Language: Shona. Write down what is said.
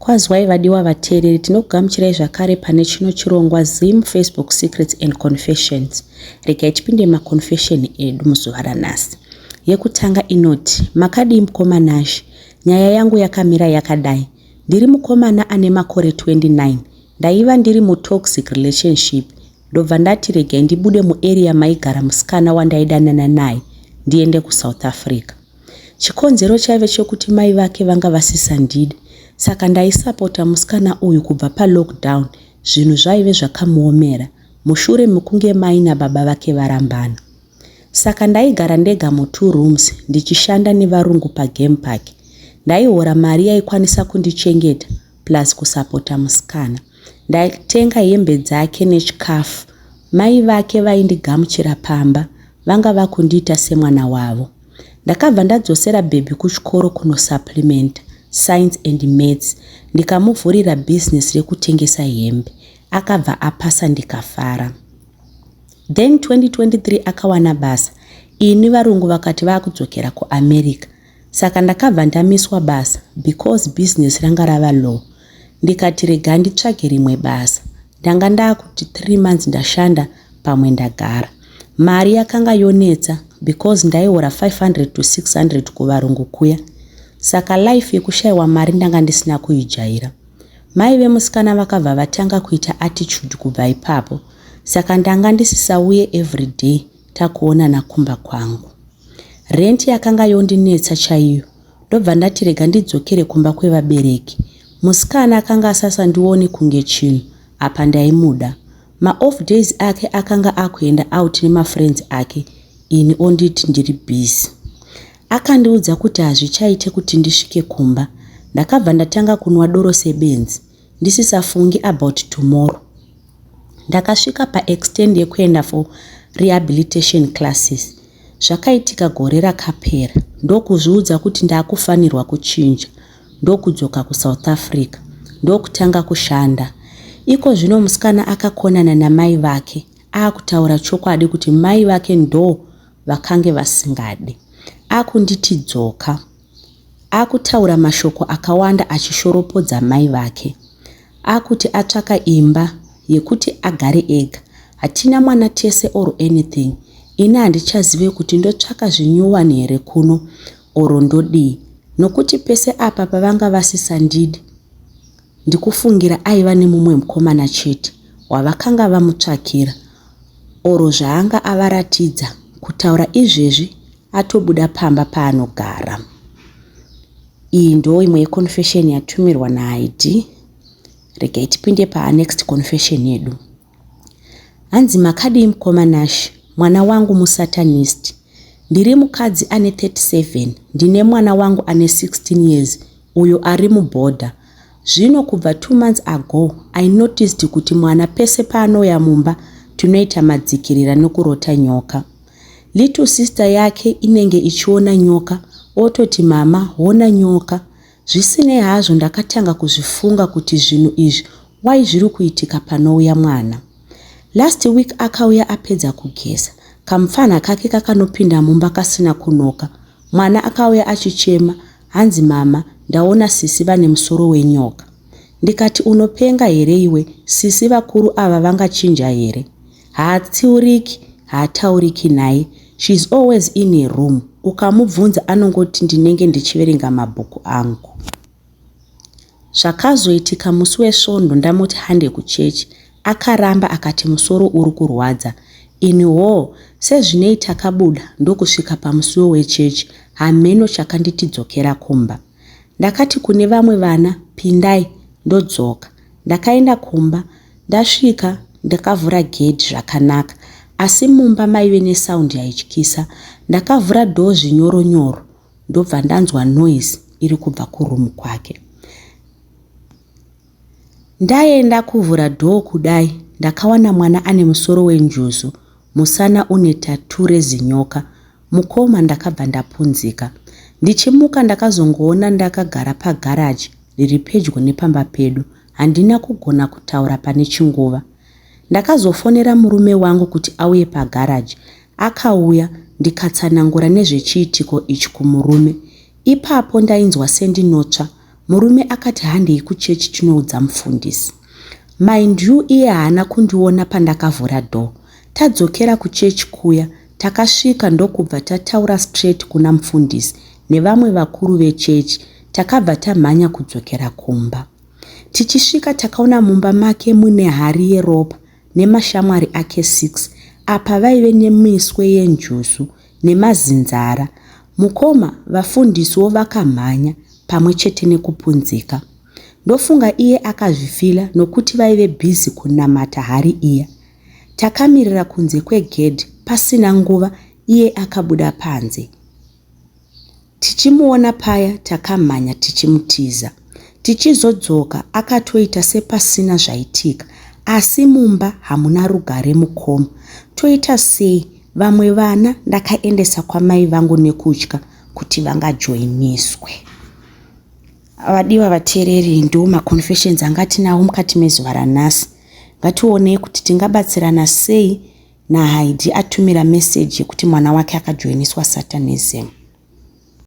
Kwaziwai vadiwa vateereri, tinokugamuchirai zvakare pane chino chirongwa Zim Facebook Secrets and Confessions. Regai tipinde maconfession edu muzuva ranhasi. Yekutanga inoti, makadii mukoma Nash? Nyaya yangu yakamira yakadai. Ndiri mukomana ane makore 29. Ndaiva ndiri mutoxic relationship ndobva ndati regai ndibude muarea maigara musikana wandaidanana naye ndiende kuSouth Africa. Chikonzero chaive chekuti mai vake vanga vasisandide saka ndaisapota musikana uyu kubva palockdown zvinhu zvaive zvakamuomera mushure mekunge mai nababa vake varambana. Saka ndaigara ndega mutwo rooms ndichishanda nevarungu pagame park. Ndaihora mari yaikwanisa kundichengeta plus kusapota musikana. Ndaitenga hembe dzake nechikafu. Mai vake vaindigamuchira pamba vanga vakundiita semwana wavo. Ndakabva ndadzosera bhebhi kuchikoro kunosupplementa science and maths ndikamuvhurira business rekutengesa hembe. Akabva apasa ndikafara. Then 2023 akawana basa ini varungu vakati vakudzokera kuAmerica saka ndakabva ndamiswa basa because business ranga rava low ndikati rega nditsvage rimwe basa. Ndanga ndakuti 3 months ndashanda pamwe ndagara. Mari yakanga yonetsa because ndaihora 500 to 600 kuvarungu kuya saka life yekushaiwa mari ndanga ndisina kuijaira. Mai vemusikana vakabva vatanga kuita attitude kubva ipapo saka ndanga ndisisauye everyday takuonana kumba kwangu. Rent yakanga yondinetsa chaiyo ndobva ndati rega ndidzokere kumba kwevabereki. Musikana akanga asasandione kunge chinhu apa ndaimuda. Maoff days ake akanga akuenda out nemafriends ake ini onditi ndiri busy. Akandiudza kuti hazvichaite kuti ndisvike kumba. Ndakabva ndatanga kunwa doro sebenzi ndisisafungi about tomorrow. Ndakasvika paextend yekuenda for rehabilitation classes. Zvakaitika gore rakapera ndokuzviudza kuti ndakufanirwa kuchinja ndokudzoka kuSouth Africa ndokutanga kushanda. Iko zvino musikana akakonana namai vake akutaura chokwadi kuti mai vake ndo vakange vasingadi. Akunditi dzoka. Akutaura mashoko akawanda achishoropodza mai vake. Akuti atsvaka imba yekuti agare ega. Hatina mwana tese or anything. Ini handichazive kuti ndotsvaka zvinyuwani here kuno or ndodii nokuti pese apa pavanga vasisandidi ndikufungira aiva nemumwe mukomana chete wavakanga vamutsvakira or zvaanga avaratidza kutaura izvezvi atobuda pamba paanogara. Iyi ndo imwe yeconfession yatumirwa naID. Regai tipinde panext confession yedu. Hanzi makadii mukoma Nash, mwana wangu musatanist. Ndiri mukadzi ane 37, ndine mwana wangu ane 16 years uyo ari mubhodha. Zvino kubva 2 months ago I noticed kuti mwana pese paanouya mumba tinoita madzikirira nekurota nyoka. Little sister yake inenge ichiona nyoka ototi mama hona nyoka. Zvisinei hazvo ndakatanga kuzvifunga kuti zvinhu izvi why zviri kuitika panouya mwana. Last week akauya apedza kugeza. Kamupfanha kake kakanopinda mumba kasina kunoka. Mwana akauya achichema hanzi mama ndaona sisi vane musoro wenyoka. Ndikati unopenga here iwe sisi vakuru ava vangachinja here? Haatsiuriki, haatauriki naye. She's always in her room. Ukamubvunza anongoti ndinenge ndichiverenga mabhuku angu. Zvakazoitika musi weSvondo ndamuti hande kuchechi akaramba akati musoro uri kurwadza. Ini hoo sezvinei takabuda ndokusvika pamusiwo wechechi hameno chakanditi dzokera kumba. Ndakati kune vamwe vana pindai ndodzoka. Ndakaenda kumba ndasvika ndakavhura gedhi zvakanaka asi mumba maive nesound yaityisa. Ndakavhura door zvinyoro nyoro ndobva ndanzwa noise iri kubva kuroom kwake. Ndaenda kuvhura door kudai ndakawana mwana ane musoro wenjuzu musana une tattoo rezinyoka. Mukoma ndakabva ndapunzika. Ndichimuka ndakazongoona ndakagara pagarage riri pedyo nepamba pedu. Handina kugona kutaura pane chinguva. Ndakazofonera murume wangu kuti auye pagarage. Akauya ndikatsanangura nezvechiitiko ichi kumurume. Ipapo ndainzwa sendinotsva. Murume akati handei kuchechi tinoudza mufundisi. Mind you iye haana kundiona pandakavhura door. Tadzokera kuchechi kuya takasvika ndokubva tataura straight kuna mufundisi nevamwe vakuru vechechi takabva tamhanya kudzokera kumba. Tichisvika takaona mumba make mune hari yeropa nemashamwari ake 6 apa vaive nemiswe yenjuzu nemazinzara. Mukoma vafundisiwo vakamhanya pamwe chete nekupunzika. Ndofunga iye akazvifila nokuti vaive busy kunamata hari iya. Takamirira kunze kwegedhi pasina nguva iye akabuda panze. Tichimuona paya takamhanya tichimutiza. Tichizodzoka akatoita sepasina zvaitika asi mumba hamuna rugare mukoma. Toita sei vamwe vana ndakaendesa kwamai vangu nekutya kuti vangajoiniswe. Vadiwa vateereri ndiwo maconfessions anga tinawo mukati mezuva ranhasi. Ngationei kuti tingabatsirana sei naHaidi atumira message yekuti mwana wake akajoiniswa satanism.